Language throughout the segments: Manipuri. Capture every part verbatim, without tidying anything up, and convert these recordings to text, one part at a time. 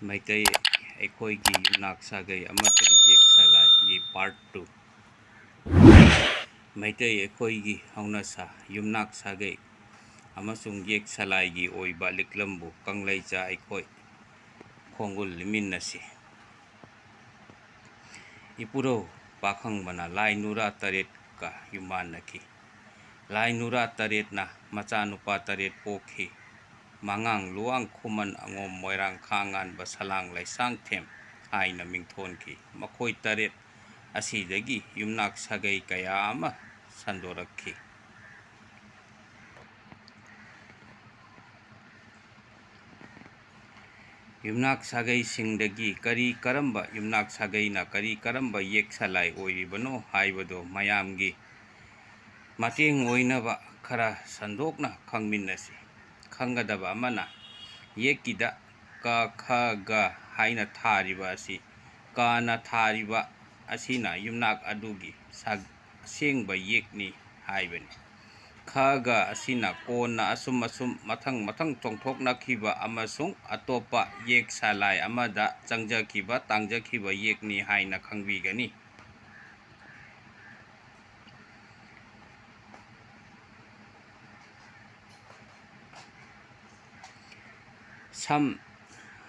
ꯃꯩꯇꯩ ꯑꯩꯈꯣꯏꯒꯤ ꯌꯨꯝꯅꯥꯛ ꯁꯥꯒꯩ ꯑꯃꯁꯨꯡ ꯌꯦꯛ ꯁꯂꯥꯏꯒꯤ part two꯫ ꯃꯩꯇꯩ ꯑꯩꯈꯣꯏꯒꯤ ꯍꯧꯅꯁꯥ ꯌꯨꯝꯅꯥꯛ ꯁꯥꯒꯩ ꯑꯃꯁꯨꯡ ꯌꯦꯛ ꯁꯂꯥꯏꯒꯤ ꯑꯣꯏꯕ ꯂꯤꯛꯂꯝꯕꯨ ꯀꯪꯂꯩꯆꯥ ꯑꯩꯈꯣꯏ ꯈꯣꯡꯒꯨꯜ ꯂꯤꯃꯤꯟꯅꯁꯤ꯫ ꯏꯄꯨꯔꯧ ꯄꯥꯈꯪꯕꯅ ꯂꯥꯏ ꯅꯨꯔꯥ ꯇꯔꯦꯠꯀ ꯌꯨꯝꯕꯥꯟꯅꯈꯤ꯫ ꯂꯥꯏ ꯅꯨꯔꯥ ꯇꯔꯦꯠꯅ ꯃꯆꯥꯅꯨꯄꯥ ꯇꯔꯦꯠ ꯄꯣꯛꯈꯤ꯫ ꯃꯉꯥꯡ, ꯂꯨꯋꯥꯡ, ꯈꯨꯃꯟ, ꯑꯉꯣꯝ, ꯃꯣꯏꯔꯥꯡ, ꯈꯥ ꯉꯥꯟꯕ, ꯁꯂꯥꯡ, ꯂꯩꯁꯥꯡꯊꯦꯝ ꯍꯥꯏꯅ ꯃꯤꯡꯊꯣꯟꯈꯤ꯫ ꯃꯈꯣꯏ ꯇꯔꯦꯠ ꯑꯁꯤꯗꯒꯤ ꯌꯨꯝꯅꯥꯛ ꯁꯥꯒꯩ ꯀꯌꯥ ꯑꯃ ꯁꯟꯗꯣꯔꯛꯈꯤ꯫ ꯌꯨꯝꯅꯥꯛ ꯁꯥꯒꯩꯁꯤꯡꯗꯒꯤ ꯀꯔꯤ ꯀꯔꯝꯕ ꯌꯨꯝꯅꯥꯛ ꯁꯥꯒꯩꯅ ꯀꯔꯤ ꯀꯔꯝꯕ ꯌꯦꯛ ꯁꯂꯥꯏ ꯑꯣꯏꯔꯤꯕꯅꯣ ꯍꯥꯏꯕꯗꯨ ꯃꯌꯥꯝꯒꯤ ꯃꯇꯦꯡ ꯑꯣꯏꯅꯕ ꯈꯔ ꯁꯟꯗꯣꯛꯅ ꯈꯪꯃꯤꯟꯅꯁꯤ꯫ ꯈꯪꯒꯗꯕ ꯑꯃꯅ, ꯌꯦꯛꯀꯤꯗ ꯀ, ꯈ, ꯒ ꯍꯥꯏꯅ ꯊꯥꯔꯤꯕ ꯑꯁꯤ, ꯀꯅ ꯊꯥꯔꯤꯕ ꯑꯁꯤꯅ ꯌꯨꯝꯅꯥꯛ ꯑꯗꯨꯒꯤ ꯁꯥ-, ꯑꯁꯦꯡꯕ ꯌꯦꯛꯅꯤ ꯍꯥꯏꯕꯅꯤ꯫ ꯈ, ꯒ ꯑꯁꯤꯅ ꯀꯣꯟꯅ ꯑꯁꯨꯝ ꯑꯁꯨꯝ ꯃꯊꯪ ꯃꯊꯪ ꯆꯣꯡꯊꯣꯛꯅꯈꯤꯕ ꯑꯃꯁꯨꯡ ꯑꯇꯣꯞꯄ ꯌꯦꯛ ꯁꯂꯥꯏ ꯑꯃꯗ ꯆꯪꯖꯈꯤꯕ, ꯇꯥꯡꯖꯈꯤꯕ ꯌꯦꯛꯅꯤ ꯍꯥꯏꯅ ꯈꯪꯕꯤꯒꯅꯤ꯫ ꯁꯝ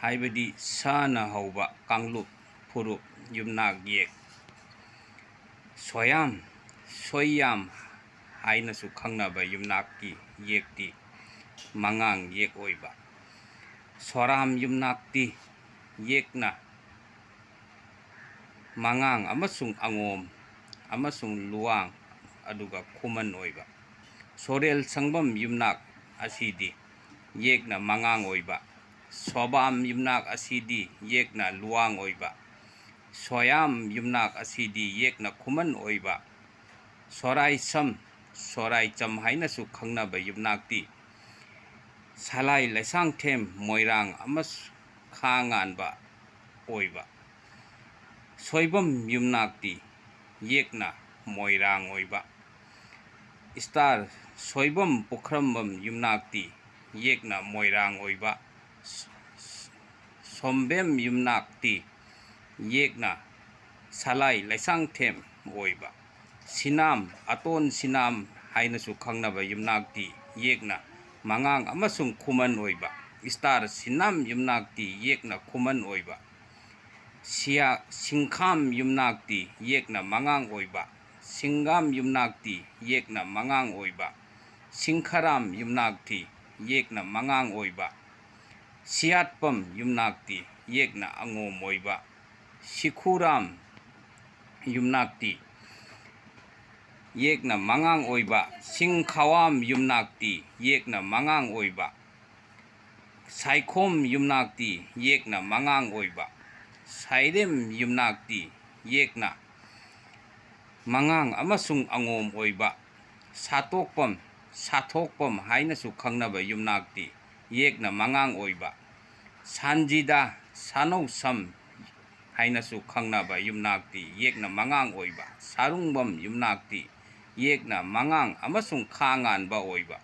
ꯍꯥꯏꯕꯗꯤ ꯁꯅ ꯍꯧꯕ ꯀꯥꯡꯂꯨꯞ, ꯐꯨꯔꯨꯞ, ꯌꯨꯝꯅꯥꯛ ꯌꯦꯛ꯫ ꯁꯣꯌꯥꯝ, ꯁꯣꯏꯌꯥꯝ ꯍꯥꯏꯅꯁꯨ ꯈꯪꯅꯕ ꯌꯨꯝꯅꯥꯛꯀꯤ ꯌꯦꯛꯇꯤ ꯃꯉꯥꯡ ꯌꯦꯛ ꯑꯣꯏꯕ꯫ ꯁꯣꯔꯥꯝ ꯌꯨꯝꯅꯥꯛꯇꯤ ꯌꯦꯛꯅ ꯃꯉꯥꯡ ꯑꯃꯁꯨꯡ ꯑꯉꯣꯝ ꯑꯃꯁꯨꯡ ꯂꯨꯋꯥꯡ ꯑꯗꯨꯒ ꯈꯨꯃꯟ ꯑꯣꯏꯕ꯫ ꯁꯣꯔꯦꯜ ꯁꯪꯕꯝ ꯌꯨꯝꯅꯥꯛ ꯑꯁꯤꯗꯤ ꯌꯦꯛꯅ ꯃꯉꯥꯡ ꯑꯣꯏꯕ꯫ ꯁꯣꯕꯥꯝ ꯌꯨꯝꯅꯥꯛ ꯑꯁꯤꯗꯤ ꯌꯦꯛꯅ ꯂꯨꯋꯥꯡ ꯑꯣꯏꯕ꯫ ꯁꯣꯌꯥꯝ ꯌꯨꯝꯅꯥꯛ ꯑꯁꯤꯗꯤ ꯌꯦꯛꯅ ꯈꯨꯃꯟ ꯑꯣꯏꯕ꯫ ꯁꯣꯔꯥꯏꯁꯝ, ꯁꯣꯔꯥꯏꯆꯝ ꯍꯥꯏꯅꯁꯨ ꯈꯪꯅꯕ ꯌꯨꯝꯅꯥꯛꯇꯤ ꯁꯂꯥꯏ ꯂꯩꯁꯥꯡꯊꯦꯝ, ꯃꯣꯏꯔꯥꯡ ꯑꯃꯁꯨꯡ ꯈꯥ ꯉꯥꯟꯕ ꯑꯣꯏꯕ꯫ ꯁꯣꯏꯕꯝ ꯌꯨꯝꯅꯥꯛꯇꯤ ꯌꯦꯛꯅ ꯃꯣꯏꯔꯥꯡ ꯑꯣꯏꯕ꯫ ꯏꯁꯇꯥꯔ ꯁꯣꯏꯕꯝ ꯄꯨꯈ꯭ꯔꯝꯕꯝ ꯌꯨꯝꯅꯥꯛꯇꯤ ꯌꯦꯛꯅ ꯃꯣꯏꯔꯥꯡ ꯑꯣꯏꯕ꯫ ꯁꯣꯝꯕꯦꯝ ꯌꯨꯝꯅꯥꯛꯇꯤ ꯌꯦꯛꯅ ꯁꯂꯥꯏ ꯂꯩꯁꯥꯡꯊꯦꯝ ꯑꯣꯏꯕ꯫ ꯁꯤꯅꯥꯝ, ꯑꯇꯣꯟ ꯁꯤꯅꯥꯝ ꯍꯥꯏꯅꯁꯨ ꯈꯪꯅꯕ ꯌꯨꯝꯅꯥꯛꯇꯤ ꯌꯦꯛꯅ ꯃꯉꯥꯡ ꯑꯃꯁꯨꯡ ꯈꯨꯃꯟ ꯑꯣꯏꯕ꯫ ꯏꯁꯇꯥꯔ ꯁꯤꯅꯥꯝ ꯌꯨꯝꯅꯥꯛꯇꯤ ꯌꯦꯛꯅ ꯈꯨꯃꯟ ꯑꯣꯏꯕ꯫ ꯁꯤꯌꯥ-, ꯁꯤꯡꯈꯥꯝ ꯌꯨꯝꯅꯥꯛꯇꯤ ꯌꯦꯛꯅ ꯃꯉꯥꯡ ꯑꯣꯏꯕ꯫ ꯁꯤꯡꯒꯥꯝ ꯌꯨꯝꯅꯥꯛꯇꯤ ꯌꯦꯛꯅ ꯃꯉꯥꯡ ꯑꯣꯏꯕ꯫ ꯁꯤꯡꯈꯔꯥꯝ ꯌꯨꯝꯅꯥꯛꯇꯤ ꯌꯦꯛꯅ ꯃꯉꯥꯡ ꯑꯣꯏꯕ꯫ ꯁꯤꯌꯥꯠꯄꯝ ꯌꯨꯝꯅꯥꯛꯇꯤ ꯌꯦꯛꯅ ꯑꯉꯣꯝ ꯑꯣꯏꯕ꯫ ꯁꯤꯈꯨꯔꯥꯝ ꯌꯨꯝꯅꯥꯛꯇꯤ ꯌꯦꯛꯅ ꯃꯉꯥꯡ ꯑꯣꯏꯕ꯫ ꯁꯤꯡꯈꯋꯥꯝ ꯌꯨꯝꯅꯥꯛꯇꯤ ꯌꯦꯛꯅ ꯃꯉꯥꯡ ꯑꯣꯏꯕ꯫ ꯁꯥꯏꯈꯣꯝ ꯌꯨꯝꯅꯥꯛꯇꯤ ꯌꯦꯛꯅ ꯃꯉꯥꯡ ꯑꯣꯏꯕ꯫ ꯁꯥꯏꯔꯦꯝ ꯌꯨꯝꯅꯥꯛꯇꯤ ꯌꯦꯛꯅ ꯃꯉꯥꯡ ꯑꯃꯁꯨꯡ ꯑꯉꯣꯝ ꯑꯣꯏꯕ꯫ ꯁꯥꯇꯣꯛꯄꯝ, ꯁꯥꯊꯣꯛꯄꯝ ꯍꯥꯏꯅꯁꯨ ꯈꯪꯅꯕ ꯌꯨꯝꯅꯥꯛꯇꯤ ꯌꯦꯛꯅ ꯃꯉꯥꯡ ꯑꯣꯏꯕ꯫ ꯁꯥꯟꯖꯤꯗꯥ, ꯁꯥꯅꯧꯁꯝ ꯍꯥꯏꯅꯁꯨ ꯈꯪꯅꯕ ꯌꯨꯝꯅꯥꯛꯇꯤ ꯌꯦꯛꯅ ꯃꯉꯥꯡ ꯑꯣꯏꯕ꯫ ꯁꯥꯔꯨꯡꯕꯝ ꯌꯨꯝꯅꯥꯛꯇꯤ ꯌꯦꯛꯅ ꯃꯉꯥꯡ ꯑꯃꯁꯨꯡ ꯈꯥ ꯉꯥꯟꯕ ꯑꯣꯏꯕ꯫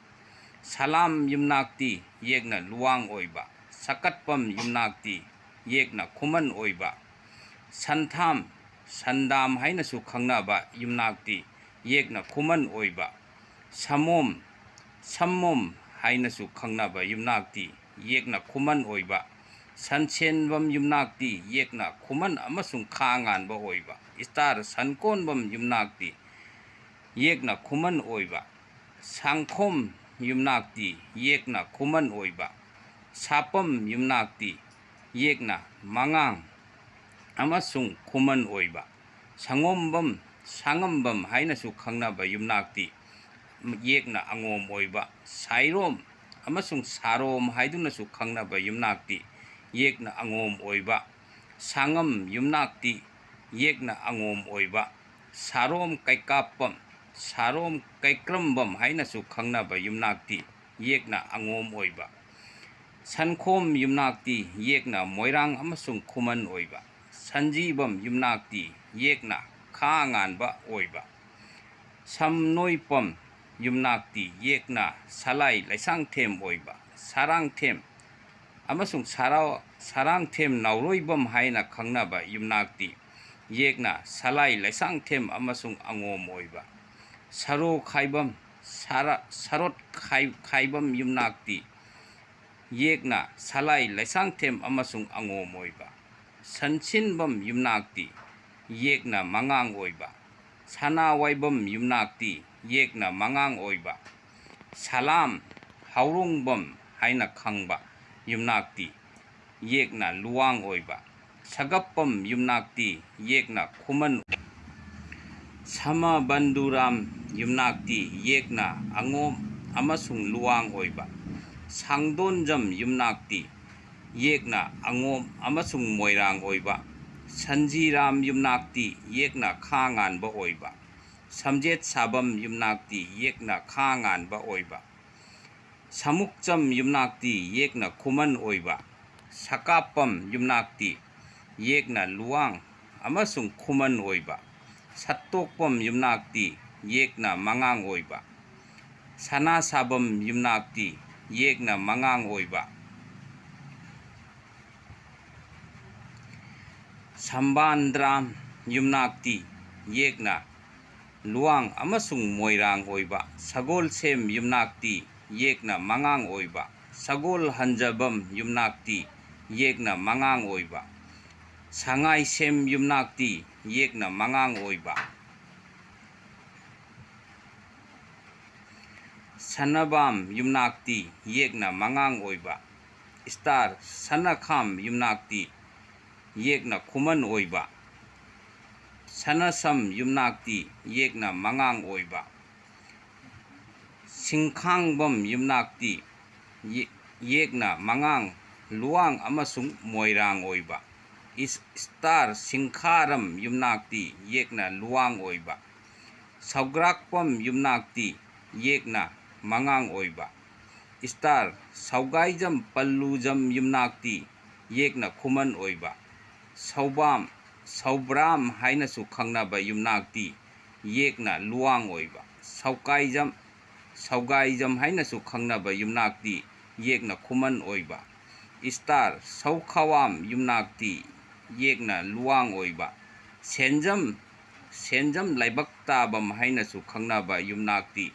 ꯁꯂꯥꯝ ꯌꯨꯝꯅꯥꯛꯇꯤ ꯌꯦꯛꯅ ꯂꯨꯋꯥꯡ ꯑꯣꯏꯕ꯫ ꯁꯀꯠꯄꯝ ꯌꯨꯝꯅꯥꯛꯇꯤ ꯌꯦꯛꯅ ꯈꯨꯃꯟ ꯑꯣꯏꯕ꯫ ꯁꯟꯊꯥꯝ, ꯁꯟꯗꯥꯝ ꯍꯥꯏꯅꯁꯨ ꯈꯪꯅꯕ ꯌꯨꯝꯅꯥꯛꯇꯤ ꯌꯦꯛꯅ ꯈꯨꯃꯟ ꯑꯣꯏꯕ꯫ ꯁꯃꯣꯝ, ꯁꯝꯃꯣꯝ ꯍꯥꯏꯅꯁꯨ ꯈꯪꯅꯕ ꯌꯨꯝꯅꯥꯛꯇꯤ ꯌꯦꯛꯅ ꯈꯨꯃꯟ ꯑꯣꯏꯕ꯫ ꯁꯟꯁꯦꯟꯕꯝ ꯌꯨꯝꯅꯥꯛꯇꯤ ꯌꯦꯛꯅ ꯈꯨꯃꯟ ꯑꯃꯁꯨꯡ ꯈꯥ ꯉꯥꯟꯕ ꯑꯣꯏꯕ꯫ ꯏꯁꯇꯥꯔ ꯁꯟꯀꯣꯟꯕꯝ ꯌꯨꯝꯅꯥꯛꯇꯤ ꯌꯦꯛꯅ ꯈꯨꯃꯟ ꯑꯣꯏꯕ꯫ ꯁꯥꯡꯈꯣꯝ ꯌꯨꯝꯅꯥꯛꯇꯤ ꯌꯦꯛꯅ ꯈꯨꯃꯟ ꯑꯣꯏꯕ꯫ ꯁꯥꯄꯝ ꯌꯨꯝꯅꯥꯛꯇꯤ ꯌꯦꯛꯅ ꯃꯉꯥꯡ ꯑꯃꯁꯨꯡ ꯈꯨꯃꯟ ꯑꯣꯏꯕ꯫ ꯁꯪꯉꯣꯝꯕꯝ, ꯁꯥꯉꯝꯕꯝ ꯍꯥꯏꯅꯁꯨ ꯈꯪꯅꯕ ꯌꯨꯝꯅꯥꯛꯇꯤ ꯌꯦꯛꯅ ꯑꯉꯣꯝ ꯑꯣꯏꯕ꯫ ꯁꯥꯏꯔꯣꯝ ꯑꯃꯁꯨꯡ ꯁꯥꯔꯣꯝ ꯍꯥꯏꯗꯨꯅꯁꯨ ꯈꯪꯅꯕ ꯌꯨꯝꯅꯥꯛꯇꯤ ꯌꯦꯛꯅ ꯑꯉꯣꯝ ꯑꯣꯏꯕ꯫ ꯁꯥꯉꯝ ꯌꯨꯝꯅꯥꯛꯇꯤ ꯌꯦꯛꯅ ꯑꯉꯣꯝ ꯑꯣꯏꯕ꯫ ꯁꯥꯔꯣꯝ ꯀꯩꯀꯥꯞꯄꯝ, ꯁꯥꯔꯣꯝ ꯀꯩꯀ꯭ꯔꯝꯕꯝ ꯍꯥꯏꯅꯁꯨ ꯈꯪꯅꯕ ꯌꯨꯝꯅꯥꯛꯇꯤ ꯌꯦꯛꯅ ꯑꯉꯣꯝ ꯑꯣꯏꯕ꯫ ꯁꯟꯈꯣꯝ ꯌꯨꯝꯅꯥꯛꯇꯤ ꯌꯦꯛꯅ ꯃꯣꯏꯔꯥꯡ ꯑꯃꯁꯨꯡ ꯈꯨꯃꯟ ꯑꯣꯏꯕ꯫ ꯁꯟꯖꯤꯕꯝ ꯌꯨꯝꯅꯥꯛꯇꯤ ꯌꯦꯛꯅ ꯈꯥ ꯉꯥꯟꯕ ꯑꯣꯏꯕ꯫ ꯁꯝꯅꯣꯏꯄꯝ ꯌꯨꯝꯅꯥꯛꯇꯤ ꯌꯦꯛꯅ ꯁꯂꯥꯏ ꯂꯩꯁꯥꯡꯊꯦꯝ ꯑꯣꯏꯕ꯫ ꯁꯥꯔꯥꯡꯊꯦꯝ ꯑꯃꯁꯨꯡ ꯁꯔꯥ-, ꯁꯔꯥꯡꯊꯦꯝ ꯅꯥꯎꯔꯣꯏꯕꯝ ꯍꯥꯏꯅ ꯈꯪꯅꯕ ꯌꯨꯝꯅꯥꯛꯇꯤ ꯌꯦꯛꯅ ꯁꯂꯥꯏ ꯂꯩꯁꯥꯡꯊꯦꯝ ꯑꯃꯁꯨꯡ ꯑꯉꯣꯝ ꯑꯣꯏꯕ꯫ ꯁꯔꯣ ꯈꯥꯏꯕꯝ, ꯁꯔꯥ-, ꯁꯔꯣꯠ ꯈꯥꯏ-, ꯈꯥꯏꯕꯝ ꯌꯨꯝꯅꯥꯛꯇꯤ ꯌꯦꯛꯅ ꯁꯂꯥꯏ ꯂꯩꯁꯥꯡꯊꯦꯝ ꯑꯃꯁꯨꯡ ꯑꯉꯣꯝ ꯑꯣꯏꯕ꯫ ꯁꯟꯁꯤꯟꯕꯝ ꯌꯨꯝꯅꯥꯛꯇꯤ ꯌꯦꯛꯅ ꯃꯉꯥꯡ ꯑꯣꯏꯕ꯫ ꯁꯅꯥꯋꯥꯏꯕꯝ ꯌꯨꯝꯅꯥꯛꯇꯤ ꯌꯦꯛꯅ ꯃꯉꯥꯡ ꯑꯣꯏꯕ꯫ ꯁꯂꯥꯝ ꯍꯥꯎꯔꯣꯡꯕꯝ ꯍꯥꯏꯅ ꯈꯪꯕ ꯌꯨꯝꯅꯥꯛꯇꯤ ꯌꯦꯛꯅ ꯂꯨꯋꯥꯡ ꯑꯣꯏꯕ꯫ ꯁꯒꯞꯄꯝ ꯌꯨꯝꯅꯥꯛꯇꯤ ꯌꯦꯛꯅ ꯈꯨꯃꯟ꯫ ꯁꯃꯕꯟꯗꯨꯔꯥꯝ ꯌꯨꯝꯅꯥꯛꯇꯤ ꯌꯦꯛꯅ ꯑꯉꯣꯝ ꯑꯃꯁꯨꯡ ꯂꯨꯋꯥꯡ ꯑꯣꯏꯕ꯫ ꯁꯥꯡꯗꯣꯟꯖꯝ ꯌꯨꯝꯅꯥꯛꯇꯤ ꯌꯦꯛꯅ ꯑꯉꯣꯝ ꯑꯃꯁꯨꯡ ꯃꯣꯏꯔꯥꯡ ꯑꯣꯏꯕ꯫ ꯁꯟꯖꯤꯔꯥꯝ ꯌꯨꯝꯅꯥꯛꯇꯤ ꯌꯦꯛꯅ ꯈꯥ ꯉꯥꯟꯕ ꯑꯣꯏꯕ꯫ ꯁꯝꯖꯦꯠ ꯁꯥꯕꯝ ꯌꯨꯝꯅꯥꯛꯇꯤ ꯌꯦꯛꯅ ꯈꯥ ꯉꯥꯟꯕ ꯑꯣꯏꯕ꯫ ꯁꯃꯨꯛꯆꯝ ꯌꯨꯝꯅꯥꯛꯇꯤ ꯌꯦꯛꯅ ꯈꯨꯃꯟ ꯑꯣꯏꯕ꯫ ꯁꯀꯥꯞꯄꯝ ꯌꯨꯝꯅꯥꯛꯇꯤ ꯌꯦꯛꯅ ꯂꯨꯋꯥꯡ ꯑꯃꯁꯨꯡ ꯈꯨꯃꯟ ꯑꯣꯏꯕ꯫ ꯁꯠꯇꯣꯛꯄꯝ ꯌꯨꯝꯅꯥꯛꯇꯤ ꯌꯦꯛꯅ ꯃꯉꯥꯡ ꯑꯣꯏꯕ꯫ ꯁꯅꯥꯁꯥꯕꯝ ꯌꯨꯝꯅꯥꯛꯇꯤ ꯌꯦꯛꯅ ꯃꯉꯥꯡ ꯑꯣꯏꯕ꯫ ꯁꯝꯕꯥꯟꯗ꯭ꯔꯥꯝ ꯌꯨꯝꯅꯥꯛꯇꯤ ꯌꯦꯛꯅ ꯂꯨꯋꯥꯡ ꯑꯃꯁꯨꯡ ꯃꯣꯏꯔꯥꯡ ꯑꯣꯏꯕ꯫ ꯁꯒꯣꯜꯁꯦꯝ ꯌꯨꯝꯅꯥꯛꯇꯤ ꯌꯦꯛꯅ ꯃꯉꯥꯡ ꯑꯣꯏꯕ꯫ ꯁꯒꯣꯜ ꯍꯟꯖꯕꯝ ꯌꯨꯝꯅꯥꯛꯇꯤ ꯌꯦꯛꯅ ꯃꯉꯥꯡ ꯑꯣꯏꯕ꯫ ꯁꯉꯥꯏꯁꯦꯝ ꯌꯨꯝꯅꯥꯛꯇꯤ ꯌꯦꯛꯅ ꯃꯉꯥꯡ ꯑꯣꯏꯕ꯫ ꯁꯅꯕꯥꯝ ꯌꯨꯝꯅꯥꯛꯇꯤ ꯌꯦꯛꯅ ꯃꯉꯥꯡ ꯑꯣꯏꯕ꯫ ꯏꯁꯇꯥꯔ ꯁꯅꯈꯥꯝ ꯌꯨꯝꯅꯥꯛꯇꯤ ꯌꯦꯛꯅ ꯈꯨꯃꯟ ꯑꯣꯏꯕ꯫ ꯁꯅꯁꯝ ꯌꯨꯝꯅꯥꯛꯇꯤ ꯌꯦꯛꯅ ꯃꯉꯥꯡ ꯑꯣꯏꯕ꯫ ꯁꯤꯡꯈꯥꯡꯕꯝ ꯌꯨꯝꯅꯥꯛꯇꯤ ꯌꯦ-, ꯌꯦꯛꯅ ꯃꯉꯥꯡ, ꯂꯨꯋꯥꯡ ꯑꯃꯁꯨꯡ ꯃꯣꯏꯔꯥꯡ ꯑꯣꯏꯕ꯫ ꯏꯁ-, ꯏꯁꯇꯥꯔ ꯁꯤꯡꯈꯥꯔꯝ ꯌꯨꯝꯅꯥꯛꯇꯤ ꯌꯦꯛꯅ ꯂꯨꯋꯥꯡ ꯑꯣꯏꯕ꯫ ꯁꯧꯒ꯭ꯔꯥꯛꯄꯝ ꯌꯨꯝꯅꯥꯛꯇꯤ ꯌꯦꯛꯅ ꯃꯉꯥꯡ ꯑꯣꯏꯕ꯫ ꯏꯁꯇꯥꯔ ꯁꯧꯒꯥꯏꯖꯝ ꯄꯜꯂꯨꯖꯝ ꯌꯨꯝꯅꯥꯛꯇꯤ ꯌꯦꯛꯅ ꯈꯨꯃꯟ ꯑꯣꯏꯕ꯫ ꯁꯧꯕꯥꯝ, ꯁꯧꯕ꯭ꯔꯥꯝ ꯍꯥꯏꯅꯁꯨ ꯈꯪꯅꯕ ꯌꯨꯝꯅꯥꯛꯇꯤ ꯌꯦꯛꯅ ꯂꯨꯋꯥꯡ ꯑꯣꯏꯕ꯫ ꯁꯧꯀꯥꯏꯖꯝ, ꯁꯧꯒꯥꯏꯖꯝ ꯍꯥꯏꯅꯁꯨ ꯈꯪꯅꯕ ꯌꯨꯝꯅꯥꯛꯇꯤ ꯌꯦꯛꯅ ꯈꯨꯃꯟ ꯑꯣꯏꯕ꯫ ꯏꯁꯇꯥꯔ ꯁꯧꯈꯋꯥꯝ ꯌꯨꯝꯅꯥꯛꯇꯤ ꯌꯦꯛꯅ ꯂꯨꯋꯥꯡ ꯑꯣꯏꯕ꯫ ꯁꯦꯟꯖꯝ, ꯁꯦꯟꯖꯝ ꯂꯥꯏꯕꯛ ꯇꯥꯕꯝ ꯍꯥꯏꯅꯁꯨ ꯈꯪꯅꯕ ꯌꯨꯝꯅꯥꯛꯇꯤ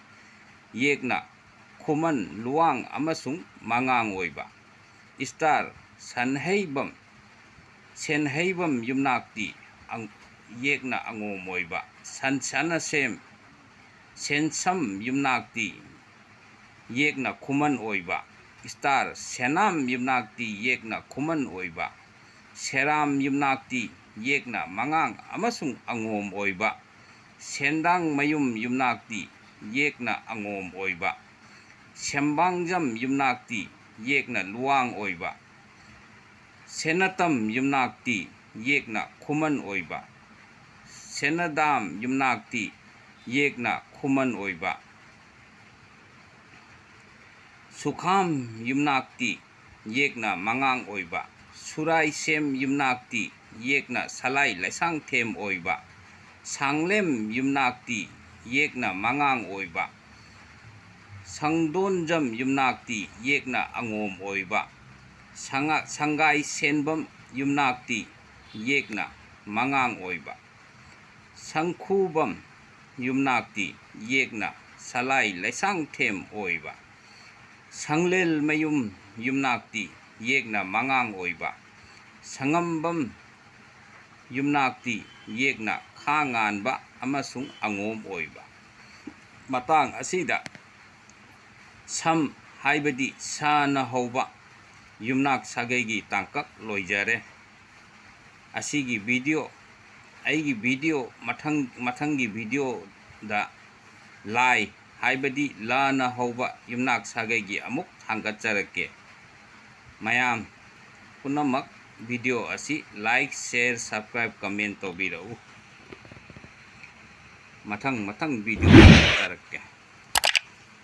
ꯌꯦꯛꯅ ꯈꯨꯃꯟ, ꯂꯨꯋꯥꯡ ꯑꯃꯁꯨꯡ ꯃꯉꯥꯡ ꯑꯣꯏꯕ꯫ ꯏꯁꯇꯥꯔ ꯁꯟꯍꯩꯕꯝ, ꯁꯦꯟꯍꯩꯕꯝ ꯌꯨꯝꯅꯥꯛꯇꯤ ꯑꯪ-, ꯌꯦꯛꯅ ꯑꯉꯣꯝ ꯑꯣꯏꯕ꯫ ꯁꯟ ꯁꯅꯁꯦꯝ, ꯁꯦꯟꯁꯝ ꯌꯨꯝꯅꯥꯛꯇꯤ ꯌꯦꯛꯅ ꯈꯨꯃꯟ ꯑꯣꯏꯕ꯫ ꯏꯁꯇꯥꯔ ꯁꯦꯅꯥꯝ ꯌꯨꯝꯅꯥꯛꯇꯤ ꯌꯦꯛꯅ ꯈꯨꯃꯟ ꯑꯣꯏꯕ꯫ ꯁꯦꯔꯥꯝ ꯌꯨꯝꯅꯥꯛꯇꯤ ꯌꯦꯛꯅ ꯃꯉꯥꯡ ꯑꯃꯁꯨꯡ ꯑꯉꯣꯝ ꯑꯣꯏꯕ꯫ ꯁꯦꯟꯗꯥꯡ ꯃꯌꯨꯝ ꯌꯨꯝꯅꯥꯛꯇꯤ ꯌꯦꯛꯅ ꯑꯉꯣꯝ ꯑꯣꯏꯕ꯫ ꯁꯦꯝꯕꯥꯡꯖꯝ ꯌꯨꯝꯅꯥꯛꯇꯤ ꯌꯦꯛꯅ ꯂꯨꯋꯥꯡ ꯑꯣꯏꯕ꯫ ꯁꯦꯅꯇꯝ ꯌꯨꯝꯅꯥꯛꯇꯤ ꯌꯦꯛꯅ ꯈꯨꯃꯟ ꯑꯣꯏꯕ꯫ ꯁꯦꯅꯗꯥꯝ ꯌꯨꯝꯅꯥꯛꯇꯤ ꯌꯦꯛꯅ ꯈꯨꯃꯟ ꯑꯣꯏꯕ꯫ ꯁꯨꯈꯥꯝ ꯌꯨꯝꯅꯥꯛꯇꯤ ꯌꯦꯛꯅ ꯃꯉꯥꯡ ꯑꯣꯏꯕ꯫ ꯁꯨꯔꯥꯏꯁꯦꯝ ꯌꯨꯝꯅꯥꯛꯇꯤ ꯌꯦꯛꯅ ꯁꯂꯥꯏ ꯂꯩꯁꯥꯡꯊꯦꯝ ꯑꯣꯏꯕ꯫ ꯁꯥꯡꯂꯦꯝ ꯌꯨꯝꯅꯥꯛꯇꯤ ꯌꯦꯛꯅ ꯃꯉꯥꯡ ꯑꯣꯏꯕ꯫ ꯁꯪꯗꯣꯟꯖꯝ ꯌꯨꯝꯅꯥꯛꯇꯤ ꯌꯦꯛꯅ ꯑꯉꯣꯝ ꯑꯣꯏꯕ꯫ ꯁꯉꯥ-, ꯁꯪꯒꯥꯏ ꯁꯦꯟꯕꯝ ꯌꯨꯝꯅꯥꯛꯇꯤ ꯌꯦꯛꯅ ꯃꯉꯥꯡ ꯑꯣꯏꯕ꯫ ꯁꯪꯈꯨꯕꯝ ꯌꯨꯝꯅꯥꯛꯇꯤ ꯌꯦꯛꯅ ꯁꯂꯥꯏ ꯂꯩꯁꯥꯡꯊꯦꯝ ꯑꯣꯏꯕ꯫ ꯁꯪꯂꯦꯜꯃꯌꯨꯝ ꯌꯨꯝꯅꯥꯛꯇꯤ ꯌꯦꯛꯅ ꯃꯉꯥꯡ ꯑꯣꯏꯕ꯫ ꯁꯉꯝꯕꯝ ꯌꯨꯝꯅꯥꯛꯇꯤ ꯌꯦꯛꯅ ꯈꯥ ꯉꯥꯟꯕ ꯑꯃꯁꯨꯡ ꯑꯉꯣꯝ ꯑꯣꯏꯕ꯫ ꯃꯇꯥꯡ ꯑꯁꯤꯗ ꯁꯝ ꯍꯥꯏꯕꯗꯤ ꯁꯅ ꯍꯧꯕ ꯌꯨꯝꯅꯥꯛ ꯁꯥꯒꯩꯒꯤ ꯇꯥꯡꯀꯛ ꯂꯣꯏꯖꯔꯦ꯫ ꯑꯁꯤꯒꯤ video, ꯑꯩꯒꯤ video ꯃꯊꯪ, ꯃꯊꯪꯒꯤ videoꯗ ꯂꯥꯏ ꯍꯥꯏꯕꯗꯤ ꯂꯅ ꯍꯧꯕ ꯌꯨꯝꯅꯥꯛ ꯁꯥꯒꯩꯒꯤ ꯑꯃꯨꯛ ꯊꯥꯡꯒꯠꯆꯔꯛꯀꯦ꯫ ꯃꯌꯥꯝ ꯄꯨꯝꯅꯃꯛ video ꯑꯁꯤ like, share, subscribe, comment ꯇꯧꯕꯤꯔꯛꯎ꯫ ꯃꯊꯪ ꯃꯊꯪ video ꯊꯥꯡꯒꯠꯆꯔꯛꯀꯦ꯫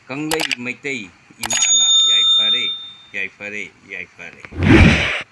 ꯀꯪꯂꯩ ꯃꯩꯇꯩ ꯏꯃꯥꯅ ꯌꯥꯏꯐꯔꯦ, ꯌꯥꯏꯐꯔꯦ, ꯌꯥꯏꯐꯔꯦ꯫